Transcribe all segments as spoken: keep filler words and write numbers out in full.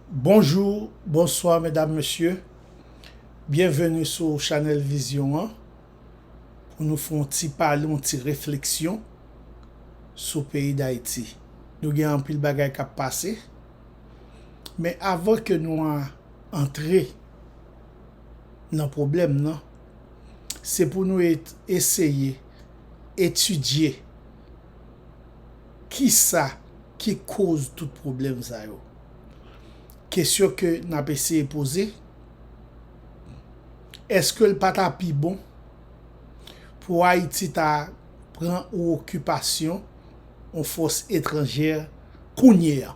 Bonjou, bonswa medam, mesye. Byenveni sou chanèl Vizyon an pou nou fè yon ti pale, yon ti refleksyon sou peyi Dayiti. Nou gen anpil bagay k ap pase, men avan ke nou a antre nan pwoblèm nan, se pou nou et- eseye etidye kisa ki koz tout pwoblèm sa yo. Kesyon ke n ap eseye poze, èske l pa ta pi bon pou Ayiti ta pran yon okipasyon yon fòs etranjè kounye a?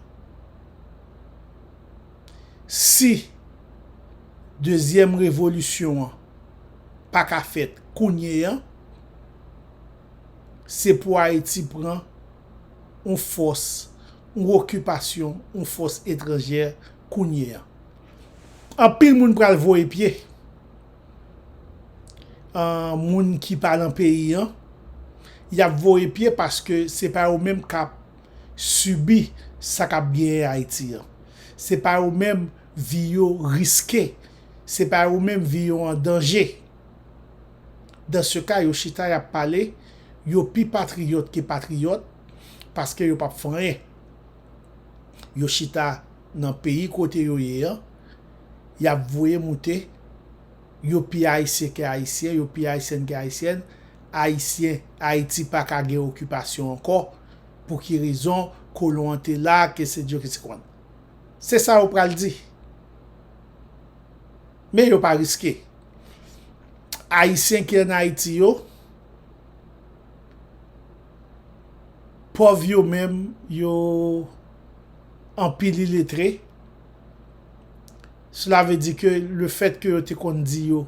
Si dezyèm revolisyon an pa ka fèt kounye a, se pou Ayiti pran yon fòs, yon okipasyon, yon fòs etranjè kounye a. Anpil moun pral voye pye. Ah, moun ki pa nan peyi an, y ap voye pye paske se pa yo menm k ap sibi sa k ap genyen Ayiti an. Se pa yo menm vi yo riske. Se pa yo menm vi yo an danje. Dans ce cas, yo chita, y ap pale, yo pi patriyòt ke patriyòt, paske yo p ap fè anyen. Yo chita nan peyi kote yo ye an, y ap voye moute, yo pi ayisyen ke ayisyen, yo pi ayisyèn ke ayisyèn, ayisyen, Ayiti pa ka gen okipasyon ankò, pou ki rezon, kolon an te la, ke se Dye, ke se kwan. Se sa yo pral di. Men yo pa riske. Ayisyen ki ann Ayiti yo, pòv yo menm, yo anpil iletre. Sela vle di ke lefèt ke yo te konn di yo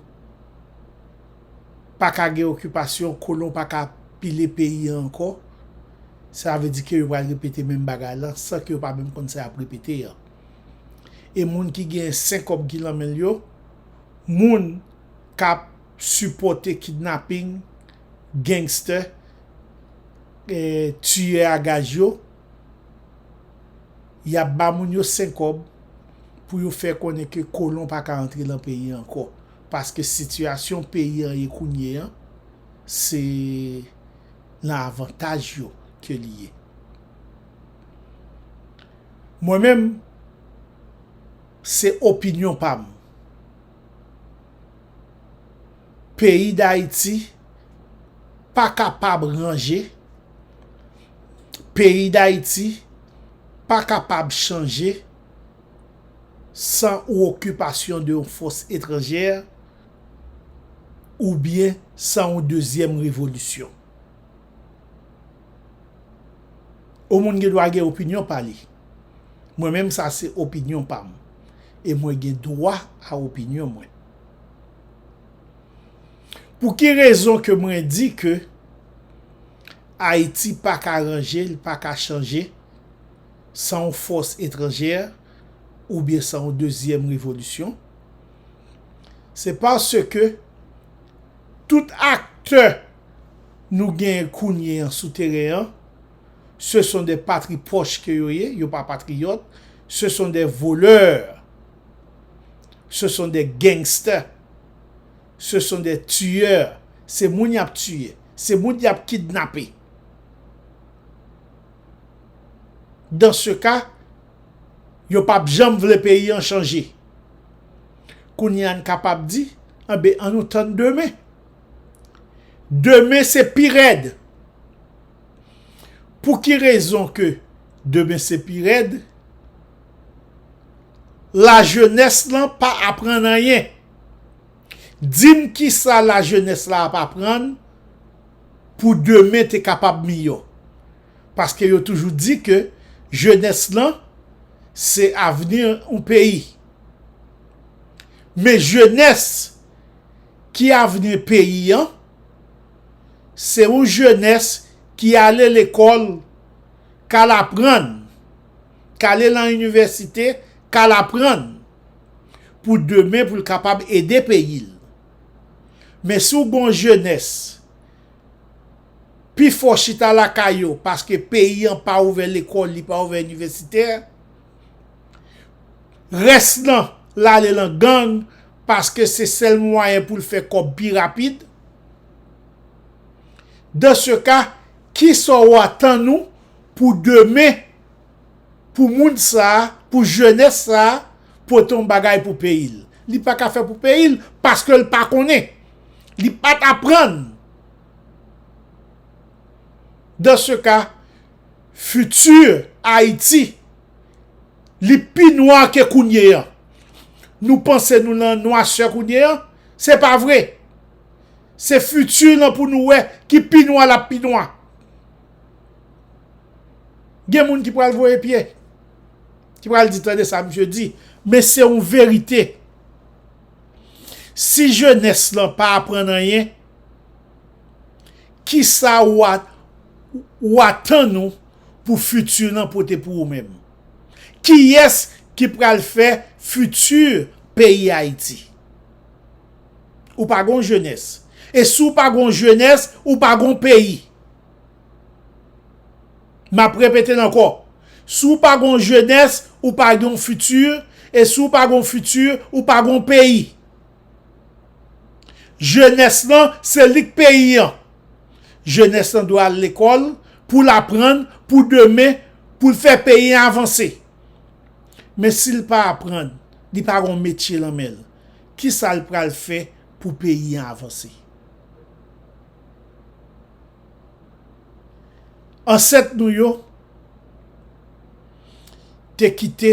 pa ka gen okipasyon, kolon pa ka pile peyi an ankò, sa vle di ke yo pral repete menm bagay lan san ke yo pa menm konn sa y ap repete an. E moun ki gen senk kòb ki lan men l yo, moun k ap sipòte kidnaping, gangster, eh, tiyè a gaz yo, y ap ba moun yo senk kòb pou yo fè konnen ke kolon pa ka antre lan peyi an ankò. Paske sitiyasyon peyi an ye kounye an, se lan avantaj yo ke li ye. Mwen menm, se opinyon pa m. Peyi Dayiti pa kapab ranje, peyi Dayiti pa kapab chanje san yon okipasyon de yon fòs etranjè oubyen san yon dezyèm revolisyon. Yon moun gen dwa gen opinyon pa li. Mwen menm, sa se opinyon pa m. E mwen gen dwa a opinyon mwen. Pou ki rezon ke mwen di ke Ayiti pa ka ranje, li pa ka chanje san yon fòs etranjè oubyen san yon dezyèm revolisyon? Se paske tout aktè nou genyen kounye an sou teren an, ce sont des patripòch ke yo ye, yo pa patriyòt, ce sont des voleurs, ce sont des gangsters, ce sont des tueurs, se moun y ap tiye, se moun y ap kidnape. Dans ce cas, yo p ap janm vle peyi an chanje. Kounye a n kapab di, anben, ann nou tann demen. Demen se pi rèd. Pou ki rezon ke demen se pi rèd? Lajenès lan pa aprann anyen. Di m kisa lajenès la ap aprann pou demen te kapab miyò. Paske yo toujou di ke jenès lan se avni yon peyi. Men jenès ki avni peyi an, se yon jenès ki ale lekòl, k al aprann, k ale lan inivèsite, k al aprann pou demen pou l kapab ede peyi l. Men si w gen yon jenès, pifò chita lakay yo, paske peyi an pa ouvè lekòl, li pa ouvè inivèsitè, Rès lan l ale lan gang, paske se sèl mwayen pou l fè kòb pi rapid. Dans ce cas, kisa w atann ou pou demen, pou moun sa a, pou jenès sa a, pote yon bagay pou peyi l? Li pa ka fè pou peyi l, paske l pa konnen. Li pa t aprann. Dans ce cas, fiti Ayiti, li pi nwa ke kounye a. Nou panse nou nan nwasè kounye a? Se pa vre. Se fiti lan pou nou wè ki pi nwa l ap pi nwa. Gen moun ki pral voye pye, ki pral di, "Tande sa misye di." Men se yon verite. Si jenès lan pa aprann anyen, kisa w a, w atann ou pou fiti lan pote pou ou menm? Kiyès ki pral fè fiti peyi Ayiti? Ou pa gon jenès. E si w pa gon jenès, ou pa gon peyi. M ap repete l ankò. Si w pa gon jenès, ou pa gon fiti. E si w pa gon fiti, ou pa gon peyi. Jenès lan, se li k peyi an. Jenès lan dwe al lekòl pou l aprann, pou demen, pou l fè peyi an avanse. Men si l pa aprann, li pa gon metye lan men l, kisa l pral fè pou peyi an avanse? Ansèt nou yo te kite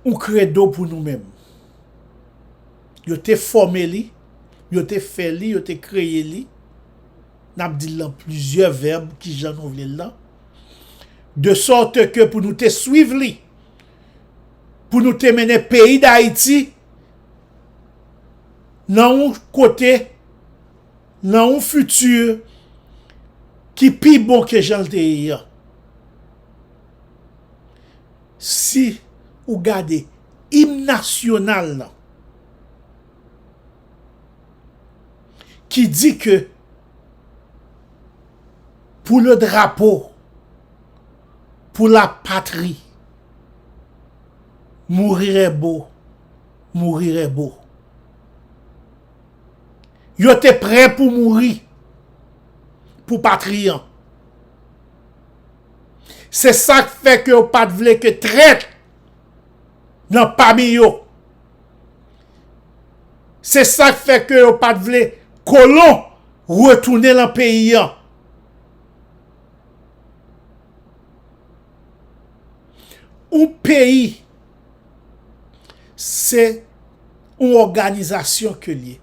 yon kredo pou nou menm. Yo te fòme li, yo te fè li, yo te kreye li. N ap di l lan plizyè vèb, ki jan nou vle l lan. De sòte ke pou nou te swiv li, pou nou te mennen peyi Dayiti nan yon kote, nan yon fiti ki pi bon ke jan l te ye an. Si ou gade im nasyonal lan, ki di ke pour le drapeau, pour la patrie, mourir est beau, mourir est beau. Yo te prè pou mouri pou patri an. Se sa k fè ke yo pa t vle ke trèt nan pami yo. Se sa k fè ke yo pa t vle kolon retounen nan peyi an. Yon peyi, se yon òganizasyon ke l ye.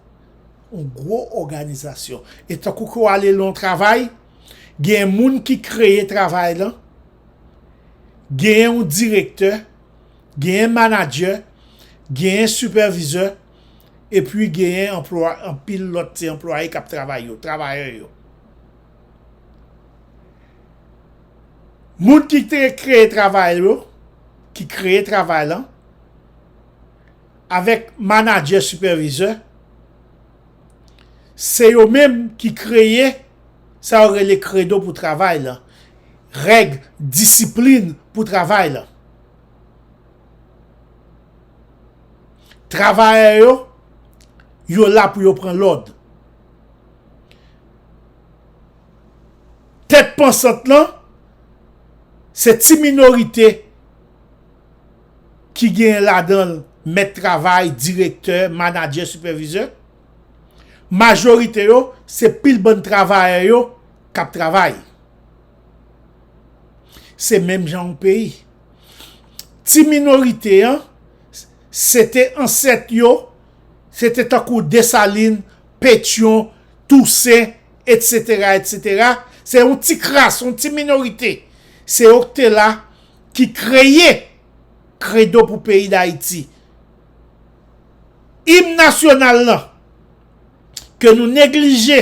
Yon gwo òganizasyon. E tankou ke w ale nan yon travay, gen moun ki kreye travay lan, gen yon direktè, gen manadjè, gen sipèvizè, epi gen anplwa-, anpil lòt ti anplwaye k ap travay yo, travayè yo. Moun ki te kreye travay yo, ki kreye travay lan, avèk manadjè, sipèvizè, se yo menm ki kreye sa yo rele kredo pou travay lan, règ, disiplin pou travay lan. Travayè yo, yo la pou yo pran lòd. Tèt pansant lan, se ti minorite ki genyen ladan l mèt travay, direktè, manadjè, sipèvizè. Majorite yo, se pil bann travayè yo k ap travay. Se menm jan yon peyi. Ti minorite an, se te ansèt yo, se te tankou Desalin, Petyon, Tousen, etsetera, etsetera. Se yon ti kras, yon ti minorite. Se yo k te la, ki kreye kredo pou peyi Dayiti. Im nasyonal lan, ke nou neglije,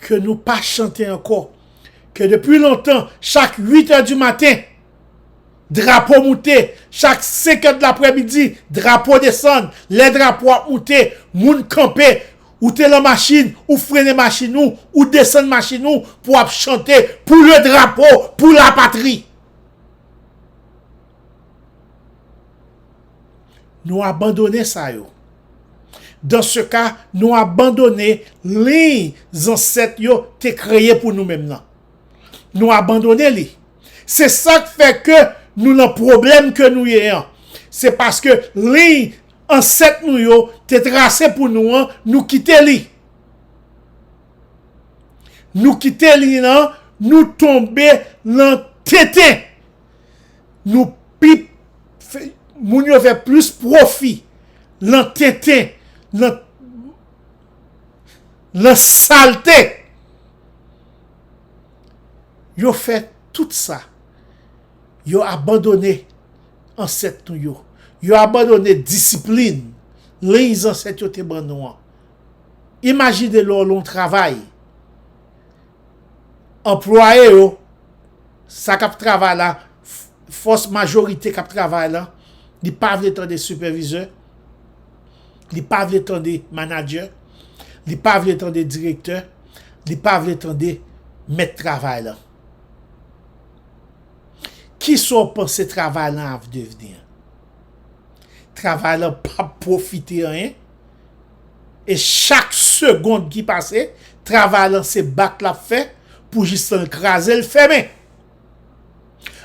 ke nou pa chante ankò, ke depi lontan, chak uit è di maten, drapo moute, chak senk è de laprèmidi, drapo desann, lè drapo ap moute, moun kanpe, Ou te lan machin, ou frennen machin ou, ou desann machin ou pou ap chante pour le drapeau, pour la patrie. Nou abandone sa yo. Dan se ka, nou abandone liy zansèt yo te kreye pou nou menm nan. Nou abandone li. Se sa k fè ke nou nan pwoblèm ke nou ye an. Se paske liy ansèt nou yo te trase pou nou an, nou kite li. Nou kite li lan, nou tonbe lan tenten. Nou pi fè, moun yo fè plis pwofi lan tenten, lan, lan salte. Yo fè tout sa. Yo abandone ansèt nou yo. Yo abandone disiplin, liy zansèt yo te ban nou an. Imajine lè w lan yon travay, anplwaye yo, sa k ap travay la, f-, fòs majorite k ap travay la, li pa vle tande sipèvizè, li pa vle tande manadjè, li pa vle tande direktè, li pa vle tande mèt travay la. Kisa w panse travay lan ap devni an? Travay lan p ap pwofite anyen. E chak segonn ki pase, travay lan se bak l ap fè pou jistan l kraze, l fèmen.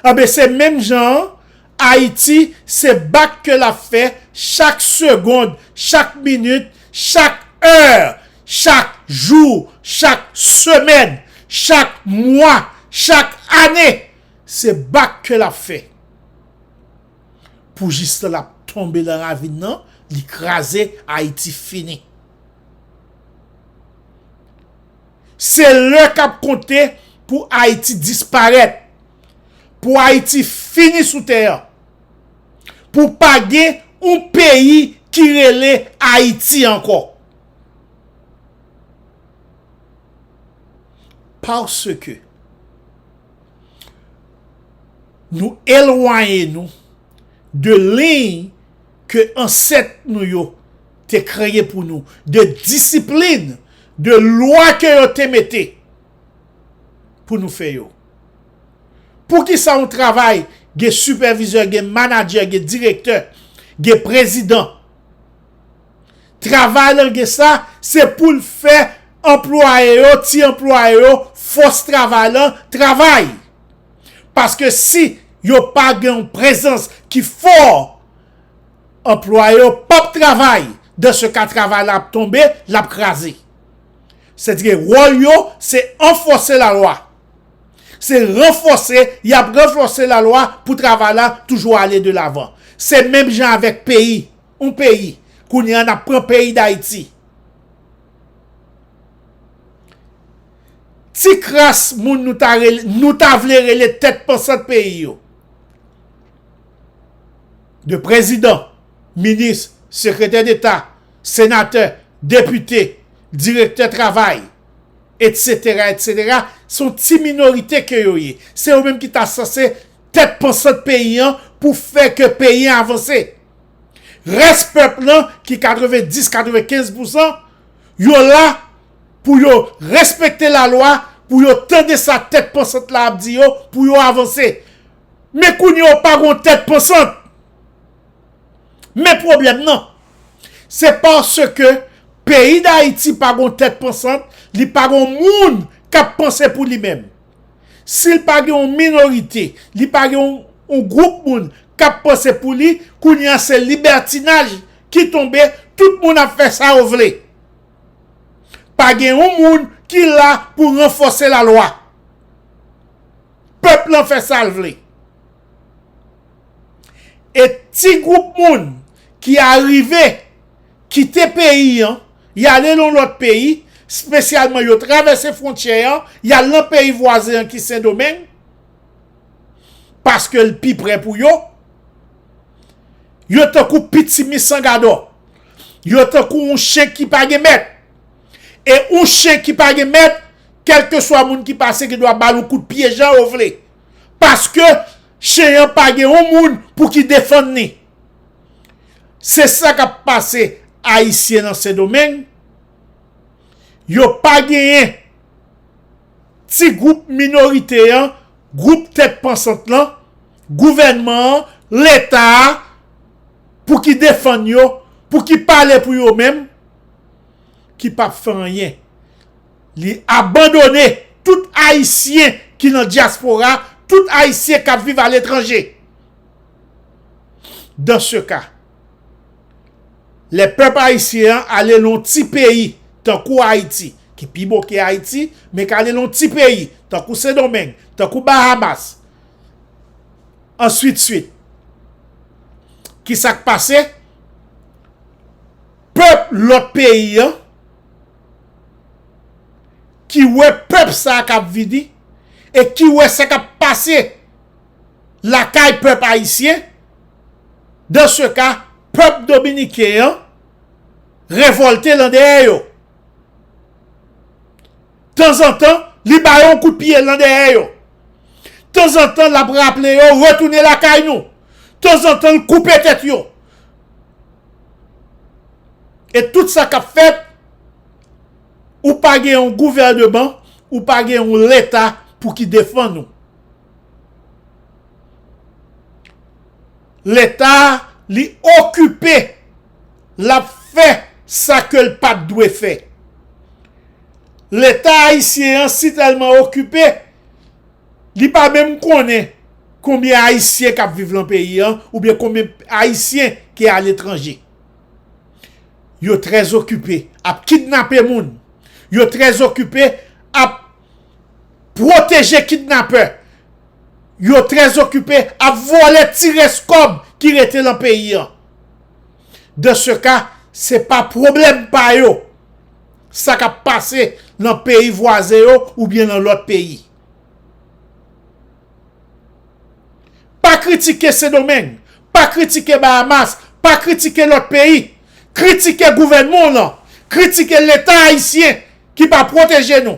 Anben, se menm jan an, Ayiti, se bak ke l ap fè chak segonn, chak minit, chak è, chak jou, chak semèn, chak mwa, chak ane. Se bak ke l ap fè. Pou jistan l ap tonbe lan ravin nan, li kraze, Ayiti fini. Se lè k ap konte pou Ayiti disparèt, pou Ayiti fini sou tè an, pou pa gen yon peyi ki rele Ayiti ankò. Paske nou elwaye nou de liy ke ansèt nou yo te kreye pou nou, de disiplin, de lwa ke yo te mete pou nou fè yo. Poukisa yon travay gen sipèvizè, gen manadjè, gen direktè, gen prezidan? Travay lan gen sa, se pou l fè anplwaye yo, ti anplwaye yo, fòs travay lan, travay. Paske si yo pa gen yon prezans ki fò, anplwaye yo p ap travay. Dan se ka, travay la ap tonbe, l ap kraze. Sètadi wòl yo, se anfòse lalwa. Se ranfòse, y ap ranfòse lalwa pou travay la toujou ale de lavan. Se menm jan avèk peyi, yon peyi. Kounye a, n ap pran peyi Dayiti. Ti kras moun nou ta rele, nou ta vle rele tèt pansant peyi yo. De prezidan, minis, sekretè deta, senatè, depite, direktè travay, etsetera, etsetera, se yon ti minorite ke yo ye. Se yo menm ki ta sanse tèt pansant peyi an pou fè ke peyi an avanse. Rès pèp lan, ki katrevenndis, katrevenkenz pousan, yo la pou yo respekte lalwa, pou yo tande sa tèt pansant la ap di yo, pou yo avanse. Men kounye a, yo pa gon tèt pansant. Men pwoblèm nan, se paske peyi Dayiti pa gon tèt pansant, li pa gon moun k ap panse pou li menm. Si l pa gen yon minorite, li pa gen yon, yon gwoup moun k ap panse pou li, kounye a se libètinaj ki tonbe, tout moun ap fè sa yo vle. Pa gen yon moun ki la pou ranfòse lalwa. Pèp lan fè sa l vle. E ti gwoup moun ki arive kite peyi an, y ale nan lòt peyi, espesyalman yo travèse fwontyè an, y al nan peyi vwazen an ki Sendomeng, paske l pi prè pou yo. Yo tankou pitimi san gadò. Yo tankou yon chen ki pa gen mèt. E yon chen ki pa gen mèt, kèlkeswa moun ki pase, gen dwa ba l yon kout pye jan yo vle. Paske chen an pa gen yon moun pou ki defann li. Se sa k ap pase Ayisyen nan Sendomeng. Yo pa genyen ti gwoup minorite an, gwoup tèt pansant lan, gouvènman an, Leta a, pou ki defann yo, pou ki pale pou yo menm, ki p ap fè anyen. Li abandone tout Ayisyen ki nan dyaspora, tout Ayisyen k ap viv aletranje. Dans ce cas, lè pèp ayisyen an ale nan yon ti peyi, tankou Ayiti, ki pi bon ke Ayiti, men k ale nan yon ti peyi, tankou Sendomeng, tankou Bahamas, answitswit. Kisa k pase? Pèp lòt peyi an, ki wè pèp sa a k ap vini, e ki wè sa k ap pase lakay pèp ayisyen, dans ce cas, pèp dominiken an revòlte lan dèyè yo. Tanzantan, li ba yo yon kout pye lan dèyè yo. Tanzantan, l ap raple yo, retounen lakay nou. Tanzantan, l koupe tèt yo. E tout sa k ap fèt, ou pa gen yon gouvèneman, ou pa gen yon Leta pou ki defann ou. Leta a, li okipe, l ap fè sa ke l pa t dwe fè. Leta ayisyen an si tèlman okipe, li pa menm konnen konbyen Ayisyen k ap viv lan peyi an, oubyen konbyen Ayisyen ki aletranje. Yo trè okipe ap kidnape moun. Yo trè okipe ap pwoteje kidnapè. Yo trè okipe ap vòlè ti rès kòb ki rete lan peyi an. Dans ce cas, se pa pwoblèm pa yo, sa k ap pase lan peyi vwazen yo oubyen lan lòt peyi. Pa kritike Sendomeng, pa kritike Bahamas, pa kritike lòt peyi. Kritike gouvènman w lan, kritike Leta ayisyen ki pa pwoteje nou.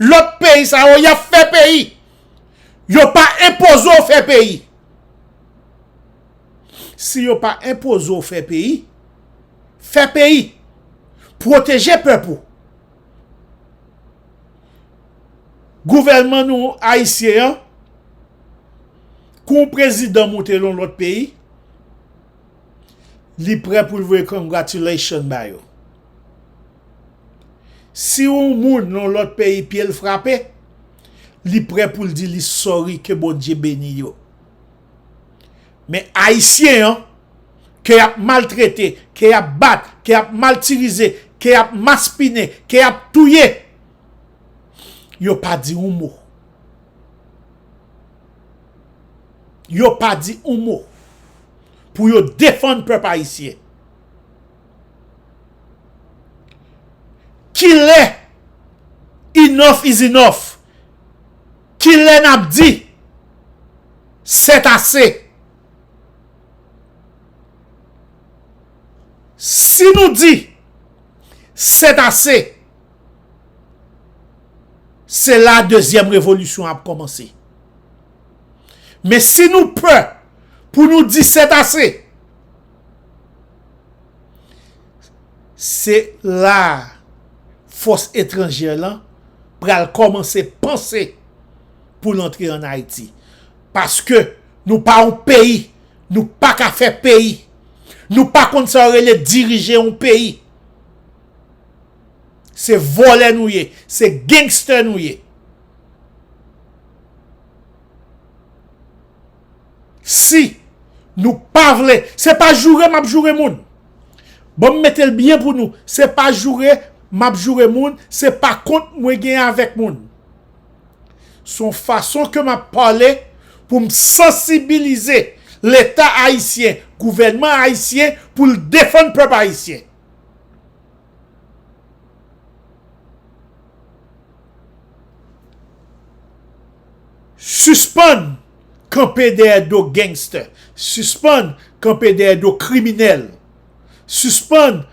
Lòt peyi sa yo, y ap fè peyi. Yo pa enpoze w fè peyi. Si yo pa enpoze w fè peyi, fè peyi. Pwoteje pèp ou. Gouvènman nou ayisyen an, kou yon prezidan moute lan lòt peyi, li prè pou l voye congratulation ba yo. Si yon moun lan lòt peyi pye l frape, li prè pou l di li sorry, ke Bondye beni yo. Men ayisyen an, ke y ap maltrete, ke y ap bat, ke y ap matirize, ke y ap maspinen, ke y ap touye, yo pa di yon mo. Yo pa di yon mo pou yo defann pèp ayisyen. Kilè enough is enough? Kilè n ap di c'est assez? Si nou di c'est assez, se la dezyèm revolisyon ap kòmanse. Men si nou pè pou nou di c'est assez, se la fòs etranjè lan pral kòmanse panse pou l antre ann Ayiti. Paske nou pa yon peyi, nou pa ka fè peyi. Nou pa konn sa yo rele dirije yon peyi. Se vòlè nou ye, se gangster nou ye. Si nou pa vle, se pa joure m ap joure moun. Ban m mete l byen pou nou, se pa joure m ap joure moun, se pa kont mwen gen avèk moun. Se yon fason ke m ap pale pou m sansibilize Leta ayisyen, gouvènman ayisyen, pou l defann pèp ayisyen. Sispann kanpe dèyè do gangster. Sispann kanpe dèyè do kriminèl. Sispann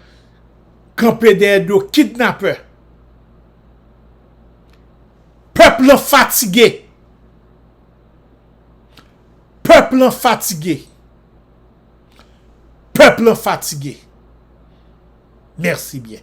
kanpe dèyè do kidnapè. Pèp lan fatige. Pèp lan fatige. Pèp lan fatige. Mèsi byen.